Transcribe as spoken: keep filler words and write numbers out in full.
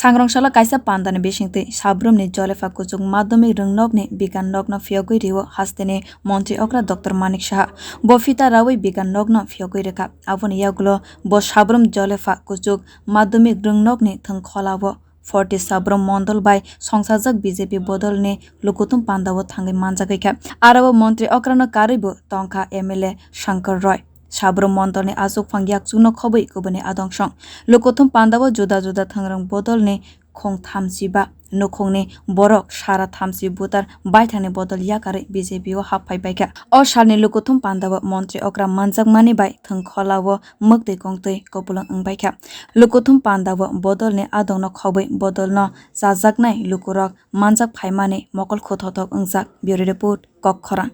Sangrong salo kaisa pandani bisingtwi Sabrum ni Jolefa kuchuk madhyamik rwngnokni bigan nokno phiyogwi rio hasteni montri okra Doctor Manik Saha. Bo phita rawi bigan nokno phiyogwi rwkha. Aboni yagulo bo Sabrum Jolefa kuchuk madhyamik rwngnokni thwngkholao forty Sabrum mondol bai songsajak B J P bodolni Lukuthum pandao thangwi manjagwi kha. Aro o montri okrano karwibo tongkha M L A Shankar Roy. Sabrum mondolni achukphang yakchukno khobwi kubuni adongsong. Lukuthum pandao juda juda thwngrwng bodolni khong thamchi ba nukhungni borok sara thamchi butar baithangni bodol yakarwi B J P o happhai baikha. O salni Lukuthum pandao montri okra manjakmani bai thwngkholao mwktwi kongtwi kupulung wngbaikha. Lukuthum pandao bodolni adongno khobwi bodolno chajaknai lukurok manjak phaimani mokol khuthothok wngjak. Bureau Report, Kokkhorang.